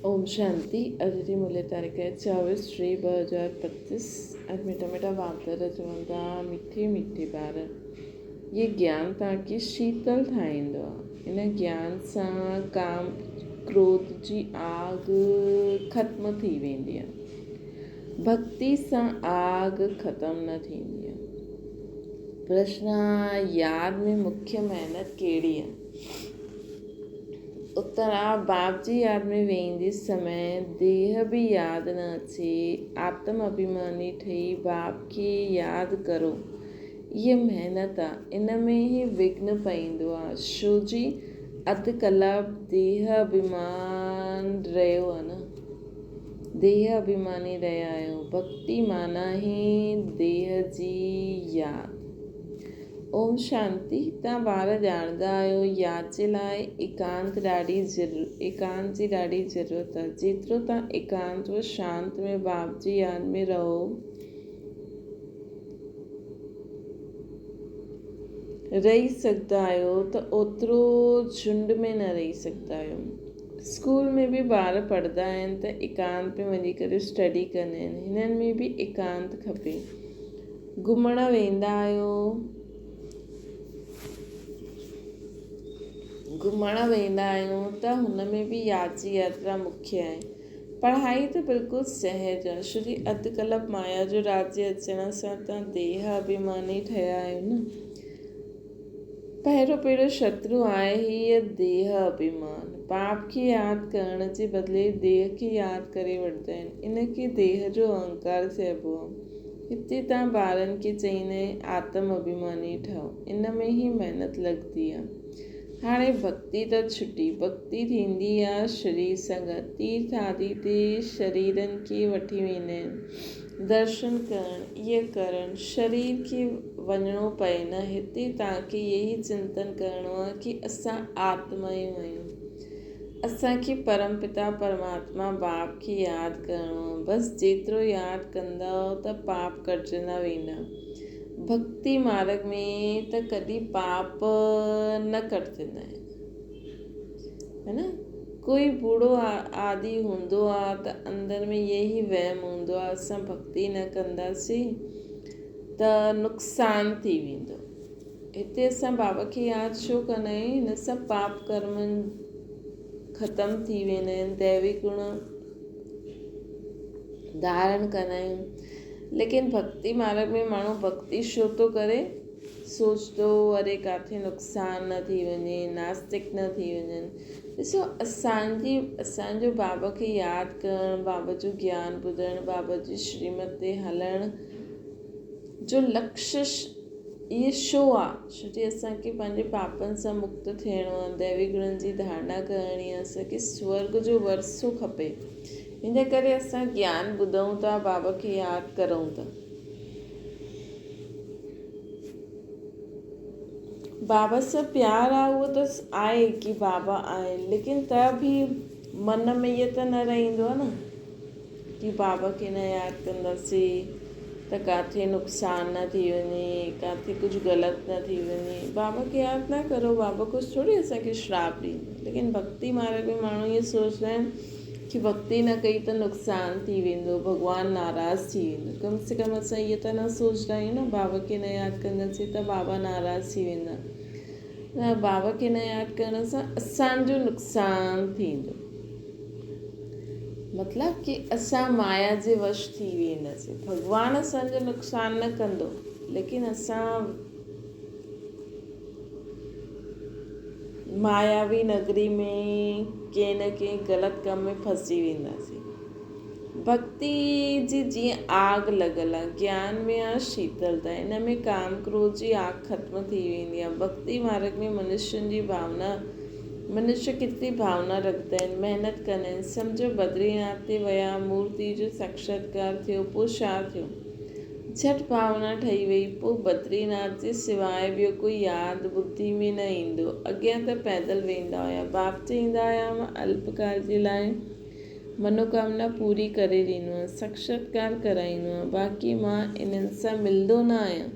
اوم شانتي اڄ جي مولي تاريخ 24 ٽي 2025 اڄ مٺا مٺا بابدر چون ٿا مٺي مٺي ٻار هي گيان توهان کي شيتل ٺاهيندو آهي ان گيان سان ڪام ڪروڌ جي آگ ختم ٿي ويندي آهي ڀڳتي سان آگ ختم نه ٿيندي آهي پرشن ياد ۾ مکيه محنت ڪهڙي آهي اترا، باپ جي ياد ۾ ويهندي سمي ديهه به ياد نه اچي، آتم اڀيماني ٺهي باپ کي ياد ڪرو. هيء محنت آ، ان ۾ ئي وگهن پئيندو آ، ڇو جي اڌ ڪلاڪ ديهه اڀيمان رهيو آ نه. ديهه اڀيماني رهيا آهيو. ڀڳتي معنيٰ ئي ديهه جي ياد. اوم شانتي تان ٻار ڄاڻندا آهيو ياد جي لاء ايڪانت ڏاڍي ايڪانت جي ڏاڍي ضرورت آهي جيترو تان ايڪانت و شانت ۾ باپ جي ياد ۾ رهو رهي سگهندا آهيو ته اوترو جهنڊ ۾ نه رهي سگهندا آهيو اسڪول ۾ به ٻار پڙهندا آهن ته ايڪانت ۾ وڃي ڪري اسٽڊي ڪندا آهن هنن ۾ به ايڪانت کپي گهمڻ ويندا آهيو گهمڻ ويندا آهيون ته هن ۾ به ياد جي ياترا مکيه آهي. پڙهائي ته بلڪل سهج آهي ڇو جي اڌ ڪلپ مايا جو راجيه اچڻ سان ته ديهه اڀيماني ٺهيا آهيو نه. پهريون پهريون شترو آهي هيء ديهه اڀيمان. پاپ کي ياد ڪرڻ جي بدلي ديهه کي ياد ڪري وٺندا آهن. ان کي ديهه جو اهنڪار چئبو آهي. هتي توهان ٻارن کي چئيندا آهن آتم اڀيماني ٺهو. ان ۾ ئي محنت لڳندي آهي. هاڻي ڀڳتي ته ڇٽي. ڀڳتي ٿيندي آهي شرير سان گڏ. تيرٿ آدي تي شريرن کي وٺي ويندا آهن. درشن ڪرڻ، اهي ڪرڻ، شرير کي وڃڻو پئي نه، هتي توهان کي اهي چنتن ڪرڻو آهي ڪي اسان آتمائون آهيون، اسان کي پرم پتا پرماتما باپ کي ياد ڪرڻو آهي، بس جيترو ياد ڪندؤ ته پاپ ڪٽجندا ويندا. ڀڳتي مارڳ ۾ ته ڪڏهن پاپ نه ڪٽجندا آهن. هي نه ڪوئي بوڙهو آدي هوندو آ ته اندر ۾ اهي ئي وهم هوندو آ اسان ڀڳتي نه ڪنداسين ته نقصان ٿي ويندو. هتي اسان بابا کي ياد ڇو ڪندا آهيون هن سان پاپ ڪرم ختم ٿي ويندا آهن ديوي گڻ ڌارڻ ڪندا آهيون ليڪن ڀڳتي مارڳ ۾ ماڻهو ڀڳتي ڇو ٿو ڪري سوچندو اري ڪاٿي نقصان نه ٿي وڃي، ناستڪ نه ٿي وڃن. ڏسو اسان جي اسان جو بابا کي ياد ڪرڻ، بابا جو گيان ٻڌڻ، بابا جي شريمت تي هلڻ جو لڪش اهي ڇو آ؟ ڇو جي اسان کي پنهنجي پاپن سان مڪت ٿيڻو آ، ديوي گڻن جي ڌارڻا ڪرڻي آ، اسان کي سورڳ جو ورثو کپي. ان ڪري اسان گيان ٻڌون ٿا، بابا کي ياد ڪرون ٿا. بابا سان پيار آ اهو ته آهي ڪي بابا آهن ليڪن ته به من ۾ اهو ته نه رهندو آ نه ڪي بابا کي نه ياد ڪنداسين ته ڪاٿي نقصان نه ٿي وڃي ڪاٿي ڪجهه غلط نه ٿي وڃي بابا کي ياد نه ڪرو بابا ڪجهه ٿوري اسان کي شراپ ڏيندو ليڪن ڀڳتي مارڳ ۾ ماڻهو ائين سوچندا آهن ڪي ڀڳتي نه ڪئي ته نقصان ٿي ويندو، ڀڳوان ناراض ٿي ويندو. ڪم سي ڪم اسان اهو ته نه سوچندا آهيون نه بابا کي نه ياد ڪنداسين ته بابا ناراض ٿي ويندا. نه بابا کي نه ياد ڪرڻ سان اسان جو نقصان ٿيندو. مطلب ڪي اسان مايا جي وش ٿي وينداسين. ڀڳوان اسان جو نقصان نه ڪندو ليڪن اسان ماياوي نگري ۾ ڪنهن نه ڪنهن غلط ڪم ۾ ڦسجي وينداسين. ڀڳتي جي جيئن آگ لڳل آ، گيان ۾ آ شيتلتا، ان ۾ ڪام ڪروڌ جي آگ ختم ٿي ويندي آ. ڀڳتي مارڳ ۾ منشين جي ڀاونا، منشي ڪيتري ڀاونا رکندا آهن، محنت ڪندا آهن. سمجهو بدريناٿ تي ويا، مورتي جو ساڪشاتڪار ٿيو، پوء ڇا ٿيو؟ جهٽ ڀاونا ٺهي وئي. پوء بدري ناٿ جي سواء ٻيو ڪوئي ياد ٻڌي ۾ نه ايندو. اڳيان ته پيدل ويندا هيا. باپ چئيندا هيا، مان الپ ڪال جي لاء منوڪامنا پوري ڪري ڏيندو آهيان، ساڪشاتڪار ڪرائيندو آهيان، باقي مان انهن سان ملندو نه آهيان.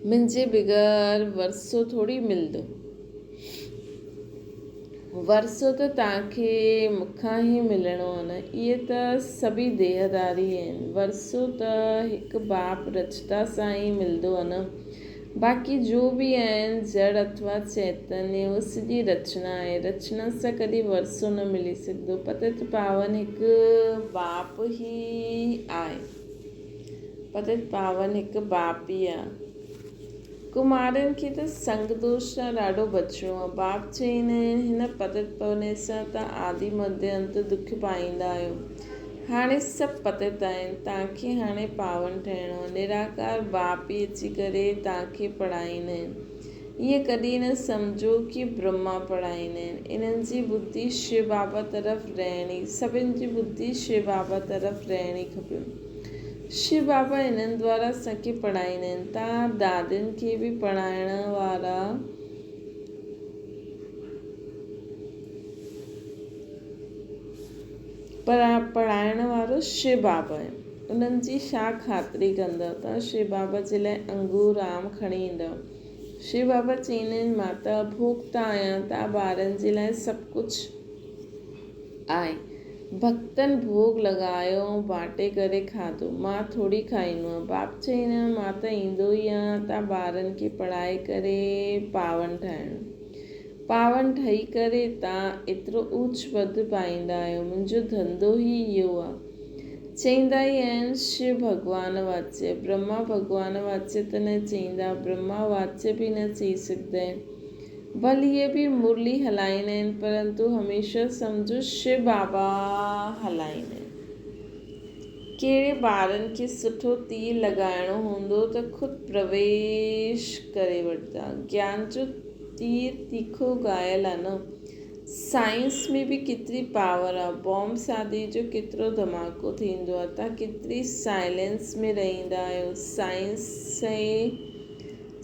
منهنجي بغير ورثو ٿوري ملندو. ورثو ته توهان کي مون کان ئي ملڻو آهي نه. اهي ته سڀئي ديهداري آهن. ورثو ته هڪ باپ رچتا سان ئي ملندو آهي نه. باقي جو به آهن جڙ اٿوا چيتنيه اهو سڄي رچنا آهي. رچنا سان ڪڏهن ورثو نه ملي سگهندو. پتت پاون هڪ باپ ئي آهي. پتت پاون هڪ باپ ئي آهي. ڪمارين کي ته سنگ دوش سان ڏاڍو بچڻو آ. باپ چئيندا آهن، هن پتت پوني سان تان آدي مڌ انت دک پائيندا آهيو. هاڻي سڀ پتت آهن، تان کي هاڻي پاون ٺهڻو آ. نراڪار باپ ئي اچي ڪري تان کي پڙهائيندا آهن. ائين ڪڏهن نه سمجهو ڪي برهما پڙهائيندا آهن. انهن جي ٻڌي شو بابا طرف رهڻي، سڀن جي ٻڌي شو بابا طرف رهڻي کپي. شو بابا انهن دوارا اسان کي پڙهائيندا آهن. توهان دادين کي به پڙهائڻ وارا پڙهائڻ وارو شو بابا آهي. انهن جي ڇا خاطري ڪندؤ؟ توهان شو بابا جي لاء انگور آم کڻي ايندؤ. شو بابا چئيندا آهن مان ته اڀوڪتا آهيان، توهان ٻارن جي لاء سڀ ڪجهه آهي. ڀڳتن ڀوڳ لڳايو ۽ بانٽي ڪري کاڌو. مان ٿوري کائيندو آهيان. باپ چئيندو آهي، مان ته ايندو ئي آهيان تان ٻارن کي پڙهائي ڪري پاون ٺاهڻ. پاون ٺهي ڪري تان ايترو اوچ پد پائيندا آهيو. منهنجو ڌنڌو ئي اهو آهي. چئيندا ئي آهن شو ڀڳوان واچيه. برهما ڀڳوان واچيه ته نه چئيندا. برهما واچيه به نه چئي سگهندا آهن. ڀل اهي به مرلي هلائيندا آهن پرنتو هميشه سمجهو شو بابا هلائيندا آهن. ڪهڙي ٻارن کي سٺو تير لڳائڻو هوندو ته خود پرويش ڪري وٺندا. گيان جو تير تيکو گهايل آ نه. سائنس ۾ به ڪيتري پاور آ. بامب شادي جو ڪيترو ڌماڪو ٿيندو آ. تان ڪيتري سائلينس ۾ رهيندا آهيو. سائنس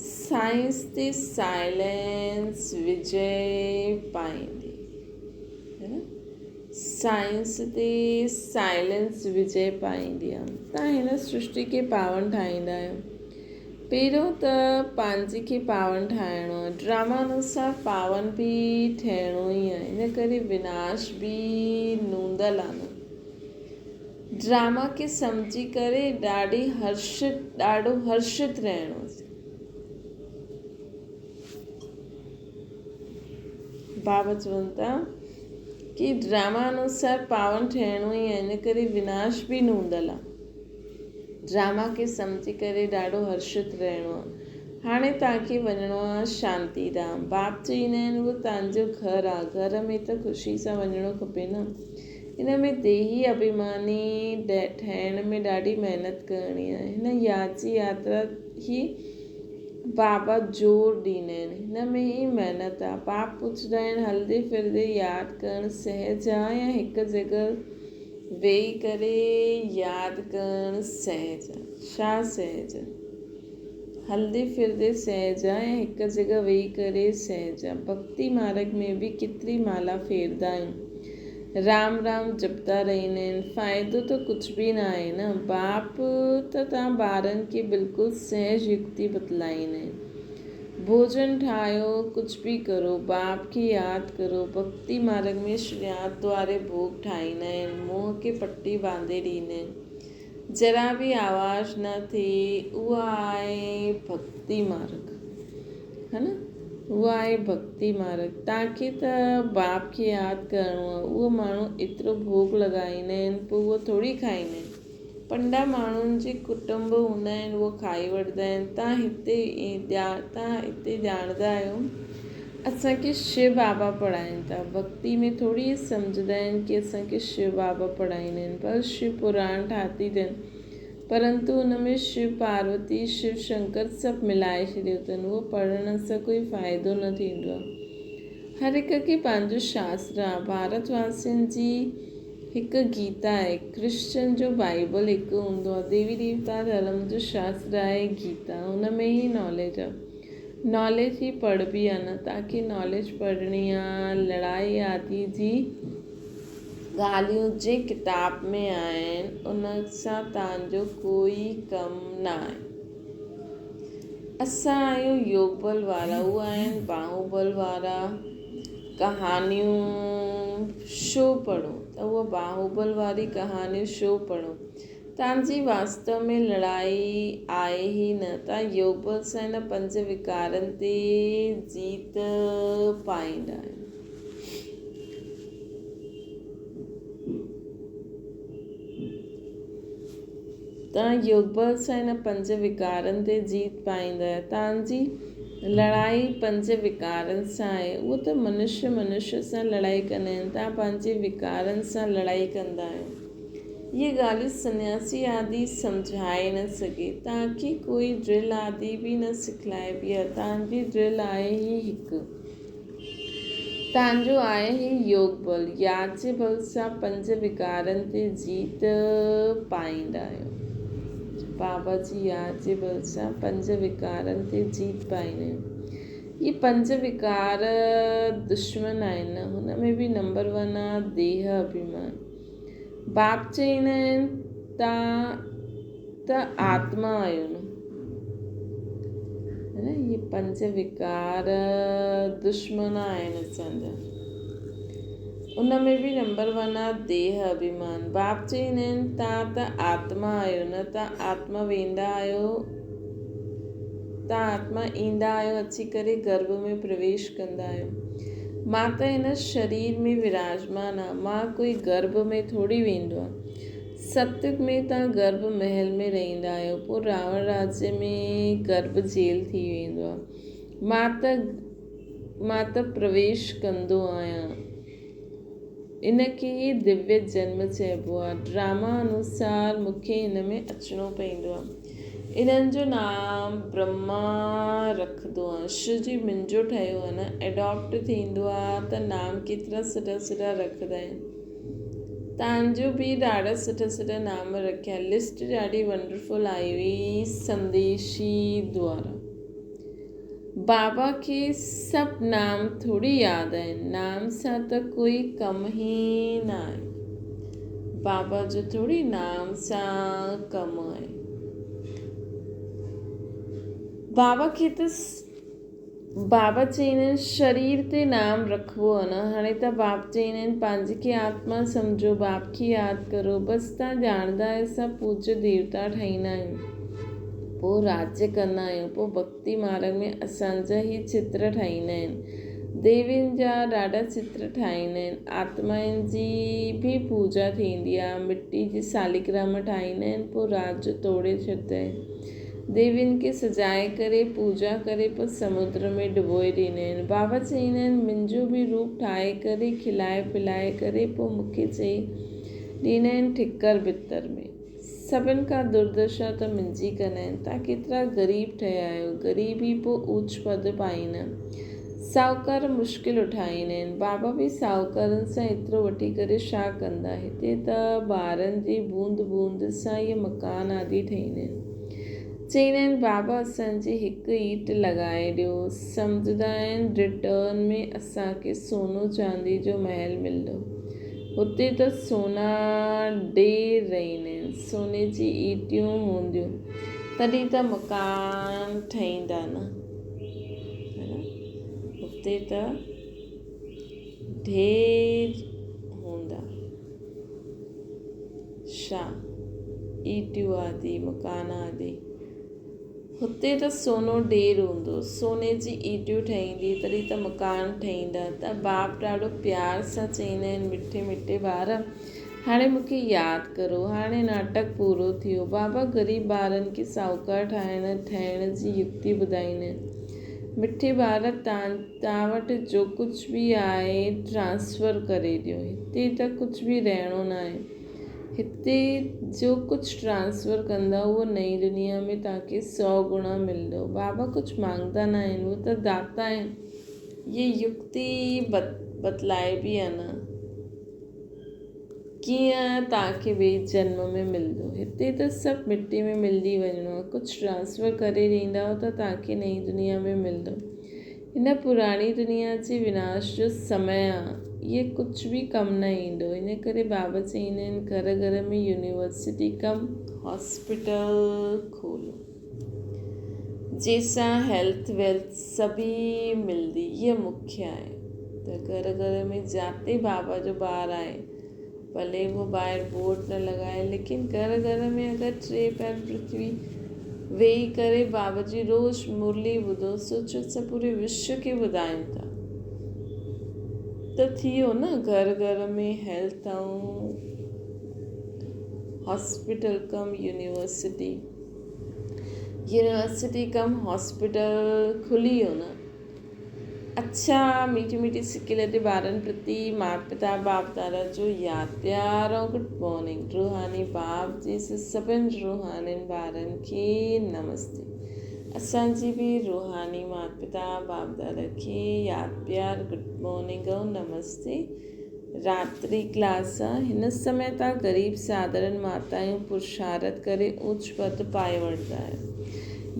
سائنس تي سائلينس وجئه پائيندي هي نه سائنس تي سائلينس وجئه پائيندي آ تان هن سرشٽي کي پاون ٺاهيندا آهيو پهريون ته پنهنجي کي پاون ٺاهڻو آ ڊراما انوسار پاون به ٺهڻو ئي آ ان ڪري وناش به نوندل آ نه ڊراما کي سمجهي ڪري ڏاڍي هرشت ڏاڍو هرشت رهڻو. بابا چون ٿا ڪي ڊراما انوسار پاون ٺهڻو ئي آهي ان ڪري وناش به نوندل آهي. ڊراما کي سمجهي ڪري ڏاڍو هرشت رهڻو آهي. هاڻي توهان کي وڃڻو آهي شانتي ڌام. باپ چئيندا آهن اهو توهان جو گهر آهي، گهر ۾ ته خوشي سان وڃڻو کپي نه. ان ۾ ديهي اڀيماني ٺهڻ ۾ ڏاڍي محنت ڪرڻي آهي. هن ياد جي ياترا هي بابا زور ڏيندا آهن. هن ۾ ئي محنت آهي. باپ پڇندا آهن هلندي ڦرندي ياد ڪرڻ سهج آهي يا هڪ جڳهه ويهي ڪري ياد ڪرڻ سهج آهي؟ ڇا سهج آهي؟ هلندي ڦرندي سهج آهي يا هڪ جڳهه ويهي ڪري سهج آهي؟ ڀڳتي مارڳ ۾ به ڪيتري مالا ڦيردا آهيون. رام رام جپدا رهندا آهن. فائدو ته ڪجهه به نه آهي نه. باپ ته توهان ٻارن کي بلڪل سهج يڪتي بتلائيندا آهن. ڀوڄن ٺاهيو، ڪجهه به ڪرو، باپ کي ياد ڪرو. ڀڳتي مارڳ ۾ شريات دواري ڀوڳ ٺاهيندا آهن. منهن کي پٽي باندي ڏيندا آهن. ذرا به آواز نه ٿئي اها آهي ڀڳتي مارڳ ها نه اها آهي ڀڳتي مارڳ توهان کي ته باپ کي ياد ڪرڻو آهي اهو ماڻهو ايترو ڀوڳ لڳائيندا آهن پوء اهو ٿوري کائيندا آهن پنڊا ماڻهن جي ڪٽنب هوندا آهن اهو کائي وٺندا آهن توهان هتي توهان هتي ڄاڻندا آهيو اسان کي شو بابا پڙهائين ٿا. ڀڳتي ۾ ٿوري ئي سمجهندا آهن ڪي اسان کي شو بابا پڙهائيندا آهن. پر شو پراڻ ٺاهتي اٿن. پرنتو ان ۾ شو پاروتي، شو شنڪر سڀ ملائي ڇڏيو اٿن. اهو پڙهڻ سان ڪوئي فائدو نه ٿيندو آهي. هر هڪ کي پنهنجو شاستر آهي. ڀارت واسين جي هڪ گيتا آهي. ڪرسچن جو بائيبل هڪ هوندو آهي. ديوي ديوتا ڌرم جو شاستر آهي گيتا. ان ۾ ئي ناليج آهي. ناليج ئي پڙهبي آ نه تاڪي ناليج پڙهڻي آ لڙائي آدي جي ڳالهيون جي ڪتاب ۾ آهن ان سان توهان جو ڪوئي ڪم نه آهي اسان آهيون يوگ بل وارا هو آهن باهوبل وارا. ڪهاڻيون شو پڙهو ته اهو باهوبل واري ڪهاڻيون شو پڙهو. توهان جي واستو ۾ لڙائي آهي ئي نه. توهان يوگبل سان هن پنج وڪارن تي جيت پائيندا آهيو. توهان يوگبل سان هن پنج وڪارن تي جيت پائيندا آهيو. توهان جي لڙائي پنج وڪارن سان آهي. اهو ته منشيه منشيه سان لڙائي ڪندا آهن. توهان پنهنجي وڪارن سان لڙائي ڪندا آهيو. اهي ڳالهيون سنياسي آدي سمجهائي نه سگهي. توهان کي ڪوئي ڊرل آدي به نه سکلائبي آهي. توهان جي ڊرل آهي ئي هڪ. تان جو آهي هي يوگ بل، ياد جي بل سان پنج وڪارن تي جيت پائيندا آهيو. بابا جي ياد جي بل سان پنج وڪارن تي جيت پائيندا آهيون. هي پنج وڪار دشمن آهن نه، هن ۾ به نمبر ون آ ديهه اڀيمان. باپ چئيندا آهن تان ته آتما آهيو نه. نه اهي پنج وڪار دشمن آهن اسان جا. ان ۾ به نمبر ون آ ديهه اڀيمان. باپ چئيندا آهن تان ته آتما آهيو نه، تان آتما ويندا آهيو، تان آتما ايندا آهيو اچي ڪري گرڀ ۾ پرويش ڪندا آهيو. مان ته هن شرير ۾ وراجمان آهيان، مان ڪوئي گرڀ ۾ ٿوري ويندو آهيان. ستيگ ۾ تان گرڀ محل ۾ رهندا آهيو، پوء راوڻ راجيه ۾ گرڀ جيل ٿي ويندو آهي. مان ته مان ته پرويش ڪندو آهيان. ان کي ئي دويه جنم چئبو آهي. ڊراما انوسار مون کي هن ۾ اچڻو پوندو آهي. انهن جو نام برهما رکندو آهيان. شو جي منهنجو ٺهيو آهي نه، ايڊاپٽ ٿيندو آهي ته نام ڪيترا سٺا سٺا رکندا آهن. تان جو به ڏاڍا سٺا سٺا نام رکيا. لسٽ ڏاڍي ونڊرفل آئي هئي سنديشي دوارا. بابا کي سڀ نام ٿوري ياد آهن. نام سان ته ڪوئي ڪم ئي نه آهي. بابا جو ٿوري نام سان ڪم آهي. بابا کي ته بابا چئيندا آهن شرير تي نام رکبو آهي نه. هاڻي ته باپ چئيندا آهن پنهنجي کي آتما سمجهو، باپ کي ياد ڪرو. بس تان ڄاڻندا آهيو اسان پوڄ ديوتا ٺهيندا آهيون، پوء راڄ ڪندا آهيون، پوء ڀڳتي مارڳ ۾ اسان جا هي چتر ٺاهيندا آهن. ديوين جا ڏاڍا چتر ٺاهيندا آهن. آتمائن جي به پوڄا ٿيندي آهي. مٽي جي ساليگرام ٺاهيندا آهن، پوء رات جو توڙي ڇڏيندا آهن. ديوين کي سجائي ڪري پوڄا ڪري پوء سمنڊ ۾ ڊبوئي ڏيندا آهن. بابا چئيندا آهن، منهنجو به روپ ٺاهي ڪري کلائي پلائي ڪري پوء مون کي چئي ڏيندا آهن ٺڪر ڀتر ۾. سڀن کان دردشا ته منهنجي ڪندا آهن. تان ڪيترا غريب ٺهيا آهيو. غريب ئي پوء اوچ پد پائيندا. ساهوڪار مشڪل اٺائيندا آهن. بابا به ساهوڪارن سان ايترو وٺي ڪري ڇا ڪندا. هتي ته ٻارن جي بوند بوند سان اهي مڪان آدي ٺهيندا آهن. چئيندا آهن بابا اسان جي هڪ ايٽ لڳائي ڏيو. سمجهندا آهن رٽرن ۾ اسان کي سونو چاندي جو محل ملندو. هتي ته سونا ڍير رهندا آهن. سوني جي ايٽيون هونديون تڏهن ته مڪان ٺهيندا نه. هتي ته ڍير هوندا. شا ايٽيون آدي مڪان آدي. هتي ته سونو ڍير هوندو. سوني جي ايٽيون ٺهيندي تڏهن ته مڪان ٺهيندا. ته باپ ڏاڍو پيار سان چئيندا آهن مٺي مٺي ٻار هاڻي مون کي ياد ڪرو. هاڻي ناٽڪ پورو ٿيو. بابا غريب ٻارن کي ساهوڪار ٺاهڻ ٺهڻ جي يڪتي ٻڌائيندا آهن. مٺي ٻار تان وٽ جو ڪجهه به آهي ٽرانسفر ڪري ڏيو. هتي ته ڪجهه به رهڻو ناهي. هتي جو ڪجهه ٽرانسفر ڪندا اهو نئين دنيا ۾ توهان کي سئو گڻا ملندو. بابا ڪجهه مانگدا نه آهن اهي ته داتا آهن. هيء يڪتي بتلائبي آهي نه ڪيئن توهان کي ٻئي جنم ۾ ملندو. هتي ته سڀ مٽي ۾ ملجي وڃڻو آهي. ڪجهه ٽرانسفر ڪري ڏيندائو ته توهان کي نئين دنيا ۾ ملندو. هن پراڻي دنيا جي وناش جو سمي آ، اهي ڪجهه به ڪم نه ايندو. ان ڪري بابا چئيندا آهن گهر گهر ۾ يونيورسٽي ڪم هاسپيٽل کولو، جنهن سان هيلٿ ويلٿ سڀ ئي ملندي. اهي مکيه آهي. ته گهر گهر ۾ جاتي بابا جو ٻار آهي ڀلي اهو ٻاهر بورڊ نه لڳائي ليڪن گهر گهر ۾ اگر ٽي پهر پرٿوي ويهي ڪري بابا جي روز مرلي ٻڌو سوچو اسان پوري وشو کي ٻڌايون ٿا ته ٿي ويو نه گهر گهر ۾ health ۽ hospital cum university university cum hospital کلي ويو نه. اڇا ميٺي ميٺي سڪي لڌي ٻارن پرتي مات پتا باپ دادا جو ياد پيار ۽ گڊ مارننگ روحاني باپ جي سڀن روحانين ٻارن کي نمستي اسان جي به روحاني مات پتا باپ دادا کي ياد پيار گڊ مارننگ ۽ نمستي راتري ڪلاس هن سمي تان غريب سادرن ماتايون پرشارت ڪري اوچ پد پائي وٺندا آهن.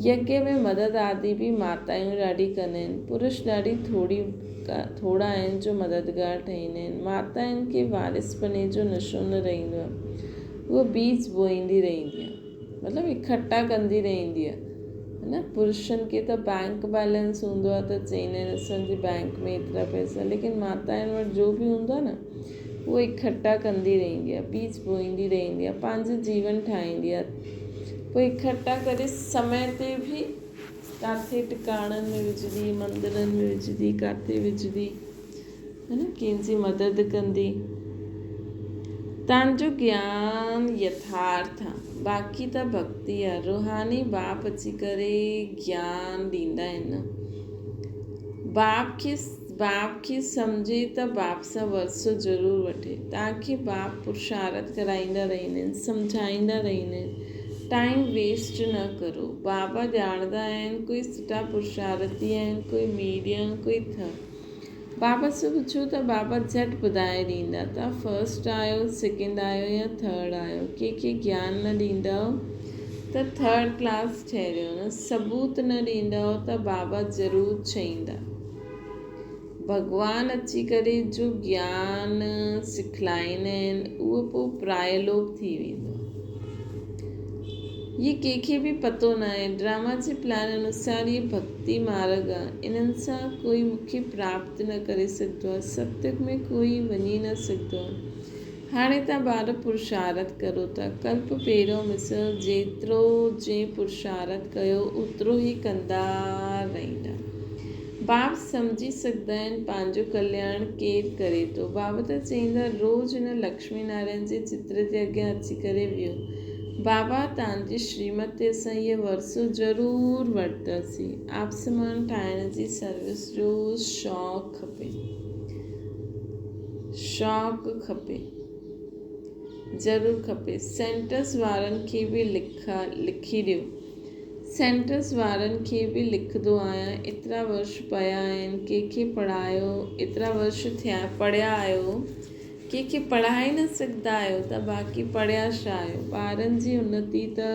يگيه ۾ مدد آدي به ماتايون ڏاڍي ڪن آهن. پرش ڏاڍي ٿوري ٿورا آهن جو مددگار ٺهيندا آهن. ماتاين کي وارثپني جو نشو نه رهندو آهي. هوء بيج بوئيندي رهندي آهي. مطلب اڪٺا ڪندي رهندي آهي نه پرشن کي ته بينڪ بيلنس هوندو آهي ته چئيندا آهن اسان جي بينڪ ۾ ايترا پئسا ليڪن ماتائن وٽ جو به هوندو آهي نه اهو اڪٺا ڪندي رهندي آهي بيج بوئيندي رهندي آهي پنهنجو جيون ٺاهيندي آهي پوء اڪٺا ڪري سمي تي به ڪاٿي ٽڪاڻن ۾ وجهندي مندرن ۾ وجهندي ڪاٿي وجهندي ها نه ڪنهن جي مدد ڪندي. تان جو گيان يٿارٿ آ باقي ته ڀڳتي آ. روحاني باپ اچي ڪري گيان ڏيندا آهن نه. باپ کي باپ کي سمجهي ته باپ سان ورثو ضرور وٺي. تان کي باپ پرشارت ڪرائيندا رهندا آهن سمجهائيندا رهندا آهن. ٽائيم ويسٽ نه ڪرو. بابا ڄاڻندا آهن ڪوئي سٺا پرشارتي آهن ڪوئي ميڊيم ڪوئي ٿرڊ. بابا سان پڇو ته بابا جهٽ ٻڌائي ڏيندا ته فرسٽ آهيو، سيڪنڊ آهيو يا ٿرڊ آهيو. ڪنهن کي گيان نه ڏيندؤ ته ٿرڊ ڪلاس ٺهريو نه، ثبوت نه ڏيندؤ ته بابا ضرور چئيندا. ڀڳوان اچي ڪري جو گيان سکلائيندا آهن اهو پوء پرائلوپ ٿي ويندو آهي. هي ڪنهن کي به پتو ناهي. ڊراما جي پلان انوسار هي ڀڳتي مارڳ آ. انهن سان ڪوئي مون کي پراپت نه ڪري سگهندو آ. ستيگ ۾ ڪوئي وڃي نه سگهندو آ. هاڻي تان ٻار پرشارٿ ڪرو ٿا. ڪلپ پهريون مثل جيترو جنهن پرشارٿ ڪيو اوترو ئي ڪندا رهندا. باپ سمجهي سگهندا آهن پنهنجو ڪلياڻ ڪير ڪري ٿو. بابا ته چئيندا روز هن لڪشمي نارائڻ جي چتر جي اڳيان اچي ڪري ويهو. بابا توهان جي شريمت تي اسان هيء ورثو ضرور وٺنداسين. آپسمان ٺاهڻ جي سروس جو شوق کپي. شوق کپي. ضرور کپي. سينٽرس وارن کي به لکي ڏيو. سينٽرس وارن کي به لکندو آهيان. ايترا ورش پيا آهن، ڪنهن کي پڙهايو، ايترا ورش ٿيا پڙهيا آهيو، ڪنهن کي پڙهائي نه سگهندا آهيو ته باقي پڙهيا ڇا آهيو. ٻارن جي انتي ته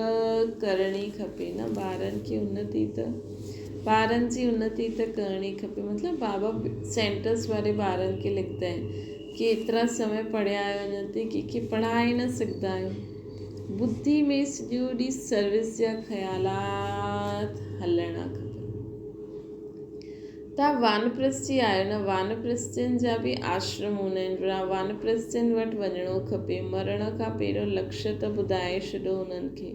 ڪرڻي کپي نه، ٻارن کي انتي ته ٻارن جي انتي ته ڪرڻي کپي. مطلب بابا سينٽرس واري ٻارن کي لکندا آهن ڪي ايترا سمي پڙهيا آهيو اڃا تائين ڪنهن کي پڙهائي نه سگهندا آهيو. ٻڌي ۾ سڄو ڏينهن سروس جا خيالات هلڻا کپن. توهان وانپرستي آهيو نه، وانپرستين جا به آشرم هوندا آهن، وانپرستين وٽ وڃڻو کپي. مرڻ کان پهريون لڪشيه ته ٻڌائي ڇڏو انهن کي.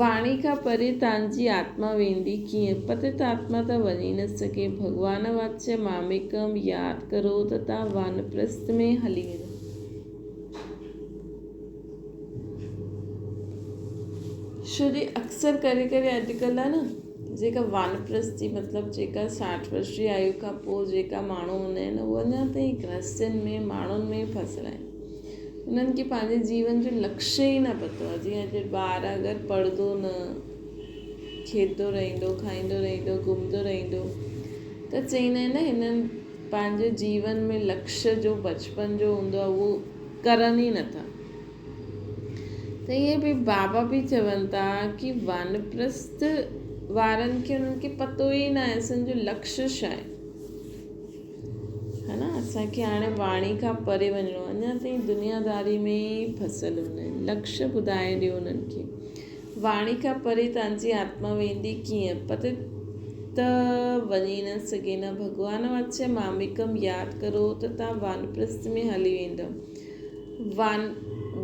واڻي کان پري تان جي آتما ويندي ڪيئن؟ پتت آتما ته وڃي نه سگهي. ڀڳوان واچ ماميڪم ياد ڪرو ته تان وانپرست ۾ هلي ويندا. ڇو جي اڪثر ڪري ڪري اڄڪلهه نه جيڪا وانپرستي مطلب جيڪا ساٺ ورش جي آيو کان پوء جيڪا ماڻهو هوندا آهن اهي اڃا تائين گرهستين ۾ ماڻهن ۾ ڦسيل آهن. انهن کي پنهنجي جيون جو لڪشيه ئي نه پتو آهي جيئن اڄ ٻار اگر پڙهندو نه کيڏندو رهندو کائيندو رهندو گهمندو رهندو ته چئيندا آهن نه هنن پنهنجي جيون ۾ لڪشيه جو بچپن جو هوندو آهي اهو ڪرن ئي نٿا ته ائين به بابا به چون ٿا ڪي وانپرست وارن کي انهن کي پتو ئي نه آهي اسان جو لڪشيه ڇا آهي ها نه اسان کي هاڻي واڻي کان پري وڃڻو آهي اڃا تائين دنياداري ۾ ئي ڦسل هوندا آهن لڪشيه ٻڌائي ڏيو انهن کي واڻي کان پري توهان جي آتما ويندي ڪيئن پتي ته وڃي نه سگهي نه. ڀڳوان واچ مامڪم ياد ڪرو ته تان وانپرسٿ ۾ هلي ويندؤ. وان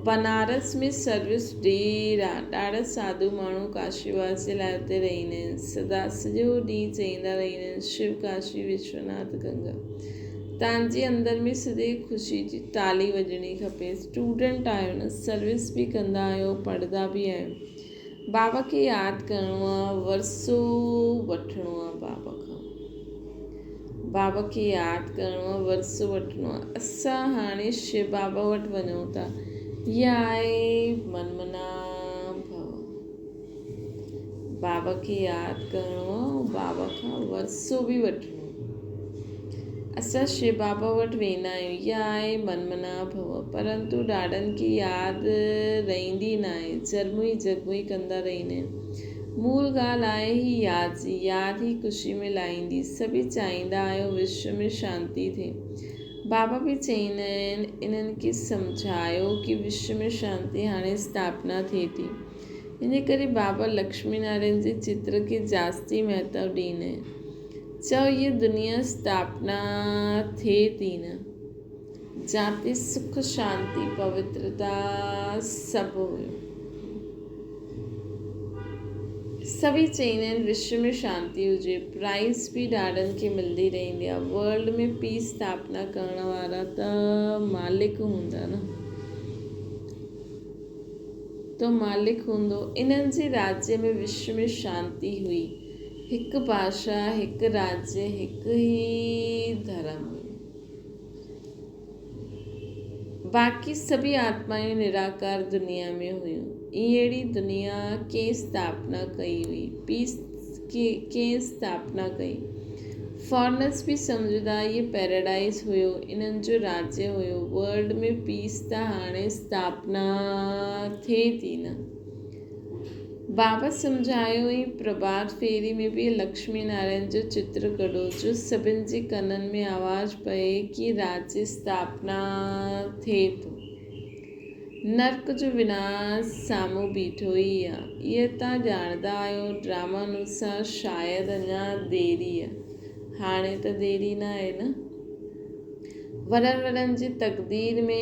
بنارس ۾ سروس ڊير آ. ڏاڍا ساڌو ماڻهو ڪاشي واس جي لاء اتي رهندا آهن. سدا سڄو ڏينهن چئيندا رهندا آهن شو ڪاشي وشوناٿ گنگا. تان جي اندر ۾ سڄي خوشي جي تالي وڄڻي کپي. اسٽوڊنٽ آهيو نه سروس به ڪندا آهيو پڙهندا به آهيو. بابا کي ياد ڪرڻو آ ورثو وٺڻو آ بابا کان. بابا کي ياد ڪرڻو آ ورثو وٺڻو آ. اسان هاڻي شو بابا وٽ وڃون ٿا. هي آهي من منا ڀو. بابا کي ياد ڪرڻو آ ۽ بابا کان ورثو به وٺڻو آ. اسان شو بابا وٽ ويندا آهيون، اها آهي من منا ڀو. پرنتو ڏاڏن کي ياد رهندي ناهي، جرموئي جڳموئي ڪندا رهندا آهن. مول ڳالهه آهي هي ياد جي، ياد ئي خوشي ۾ لاهيندي. سڀئي چاهيندا آهيو وشو ۾ شانتي ٿئي. بابا به چئيندا آهن انهن کي سمجهايو ڪي وشو ۾ شانتي هاڻي اسٿاپنا ٿئي ٿي. ان ڪري بابا لڪشمي نارائڻ جي چتر کي جاستي مهتو ڏيندا آهن. چئو هيء دنيا اسٿاپنا ٿئي ٿي نه. جاتي سک شانتي پوترتا سڀ هيو. سڀئي چئيندا آهن وشو ۾ شانتي هجي. پرائز به ڏاڍن کي ملندي رهندي آهي. ورلڊ ۾ پيس اسٿاپنا ڪرڻ وارا ته مالڪ هوندا نه. ته مالڪ هوندو. انهن جي راجيه ۾ وشو ۾ شانتي هئي. هڪ بادشاهه، هڪ راجيه، هڪ ئي ڌرم هيو. باقي سڀئي آتمائون نراڪار دنيا ۾ هيون. اهڙي دنيا ڪنهن اسٿاپنا ڪئي هئي؟ پيس ڪنهن اسٿاپنا ڪئي؟ فارنرس به سمجهندا هي پيراڊائيز هيو، انهن جو راجيه هيو، ورلڊ ۾ پيس ته هاڻي اسٿاپنا ٿئي ٿي نه. بابا سمجهايو ۽ پرڀات ڦيري ۾ به لڪشمي نارائڻ جو چتر ڪڍو جو سڀن جي ڪنن ۾ آواز پئي ڪي راجيه اسٿاپنا ٿئي ٿو. نرڪ جو وناس سامهون بيٺو ئي آ. اهي تان ڄاڻندا آهيو ڊراما انوسار شايد اڃا ديري آ. هاڻي ته ديري نه آهي نه. وڏن وڏن جي تقدير ۾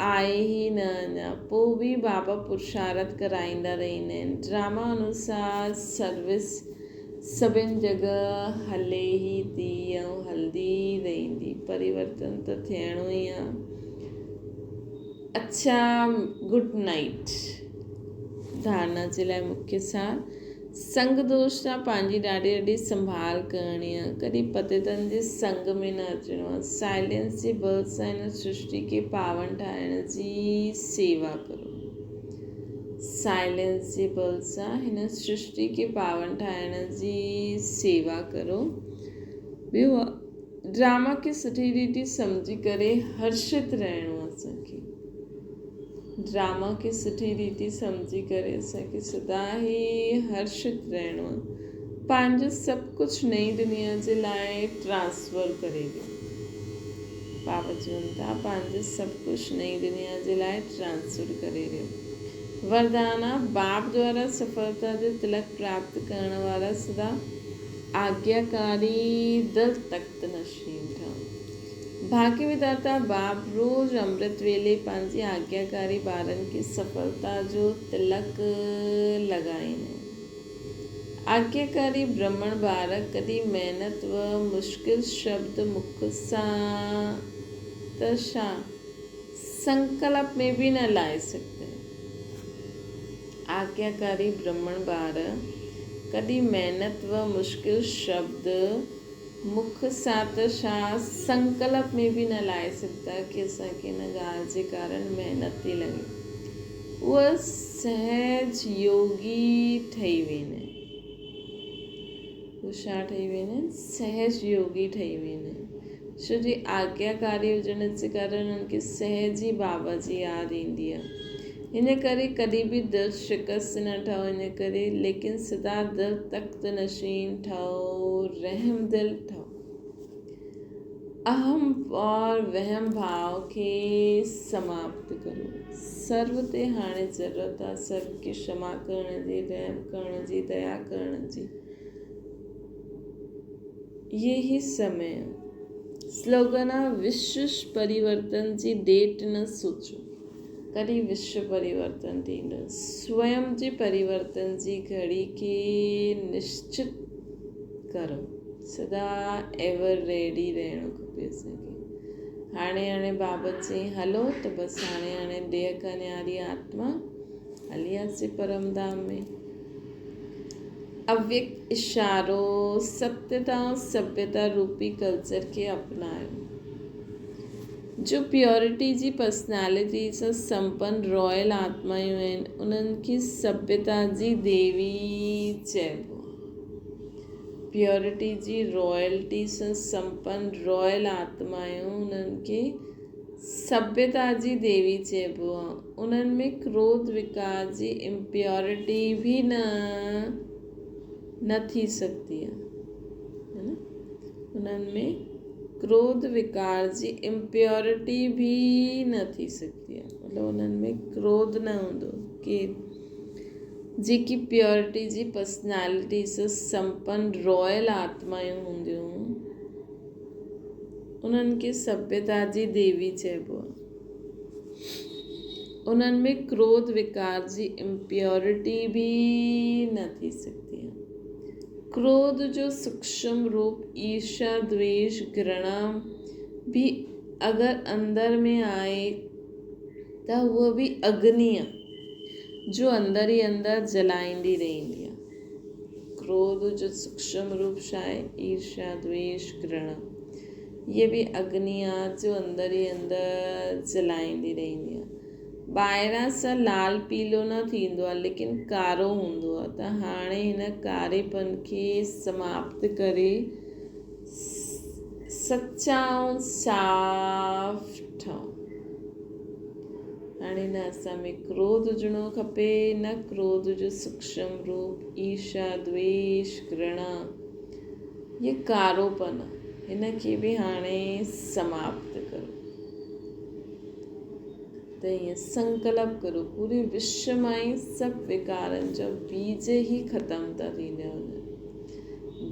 آهي ئي نه اڃا. پوء به بابا پرشارت ڪرائيندا رهندا آهن. ڊراما انوسار سروس سڀن جڳهه هلي ئي ٿي ۽ هلندي ئي رهندي. پريورتن ته ٿيڻو ئي آ. اڇا گڊ نائيٽ. ڌارنا جي لاء مکيه سار، سنگ دوش سان پنهنجي ڏاڍي ڏاڍي سنڀال ڪرڻي آ، ڪڏهن پتيتن جي سنگ ۾ نه اچڻو آ، سائلينس جي بل سان هن سرشٽي کي پاون ٺاهڻ جي سيوا ڪرو. سائلينس جي بل سان هن سرشٽي کي پاون ٺاهڻ جي سيوا ڪرو. ٻيو ڊراما کي سٺي ريتي سمجهي ڪري هرشت رهڻو اسان کي ڊراما کي سٺي ريتي سمجهي ڪري اسان کي سدا ئي هرشت رهڻو آهي پنهنجو سڀ ڪجهه نئين دنيا جي لاء ٽرانسفر ڪري ڏيو بابا چون ٿا پنهنجو سڀ ڪجهه نئين دنيا جي لاء ٽرانسفر ڪري ڏيو وردانا باپ دوارا سڦلتا جو تلڪ پراپت ڪرڻ وارا سدا آگياڪاري دل تخت نشين ٺهه. ڀاڳيه وڌاتا باپ روز امرت ويلي پنهنجي آگياڪاري ٻارن کي سڦلتا جو تلڪ لڳائين. آگياڪاري برهمڻ ٻار ڪڏهن محنت و مشڪل شبد مک سان ته ڇا سنڪلپ ۾ به نه لائي سگهندا آهن. آگياڪاري برهمڻ ٻار ڪڏهن محنت و مشڪل شبد مک سان ته ڇا سنڪلپ ۾ به نه لائي سگهندا ڪي اسان کي ان ڳالهه جي ڪارڻ محنت ٿي لڳي. اهي سهج يوگي ٺهي ويندا آهن. اهي ڇا ٺهي ويندا آهن؟ سهج يوگي ٺهي ويندا آهن. ڇو جي آگياڪاري هجڻ جي ڪارڻ انهن کي سهج ئي بابا جي ياد ايندي آهي. ان ڪري ڪڏهن به دل شڪست نه ٺهو ان ڪري ليڪن سدا دل تخت نشين ٺهو رحم دل ٺهو. اهم اور وهم ڀاء کي سماپت ڪرو. سرو تي هاڻي ضرورت آ سرو کي ڪشما ڪرڻ جي، رحم ڪرڻ جي، ديا ڪرڻ جي. اهي ئي سمي آ. سلوگن آ وشو پريورتن جي ڊيٽ نه سوچو ڪڏهن وشو پريورتن ٿيندو. سويم جي پريورتن جي گهڙي کي نشچت ڪرو. سدا ايور ريڊي رهڻو کپي اسان کي. هاڻي هاڻي بابا چئي هلو ته بس هاڻي هاڻي ديهه کان نياري آتما هلي اچي پرم ڌام ۾. اويڪت اشارو، ستيتا ۽ سڀيتا روپي ڪلچر کي اپنايو. جو پيورٽي جي پرسنالٽي سان سمپن رائل آتمائون آهن، انهن کي سڀيتا جي ديوي چئبو آهي. پيورٽي جي رائلٽي سان سمپن رائل آتمائون انهن کي سڀيتا جي ديوي چئبو آ. انهن ۾ ڪروڌ وڪار جي امپيورٽي به نه نه ٿي سگهندي آ. نه انهن ۾ ڪروڌ وڪار جي امپيورٽي به نه ٿي سگهندي آ. مطلب انهن ۾ ڪروڌ نه هوندو. ڪير جيڪي پيورٽي جي پرسنالٽي سان سمپن رائل آتمائون هونديون انهن کي سڀيتا جي ديوي چئبو آهي. انهن ۾ ڪروڌ وڪار جي امپيورٽي به نه ٿي سگهندي آهي. ڪروڌ جو سوڪشم روپ ايرشا، دويش، گهرڻا به اگر اندر ۾ آهي ته هوء به اگني آهي جو اندر ئي اندر جلائيندي رهندي آهي. ڪروڌ جو سوڪشم روپ ڇا آهي؟ ايرشا، دويش، گهرڻا. هيء به اگني آ جو اندر ئي اندر جلائيندي رهندي آ. ٻاهران سان لال پيلو نه ٿيندو آ ليڪن ڪارو هوندو آ ته هاڻي هن ڪاريپن کي سماپت ڪري سچا ۽ صاف ٺهو. هاڻي نه اسان ۾ ڪروڌ هجڻو کپي نه ڪروڌ جو سوڪشم روپ ايرشا، دويش، گهرڻا. هيء ڪاروپن آ، هن کي به هاڻي سماپت ڪرو. ته ائين سنڪلپ ڪرو، پوري وشو مان ئي سڀ وڪارن جا بيج ئي ختم ٿا ٿيندا وڃن.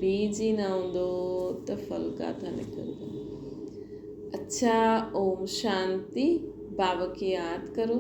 بيج ئي نه هوندو ته ڦل ڪاٿان نڪرندا. اڇا اوم شانتي. بابا کي ياد ڪرو.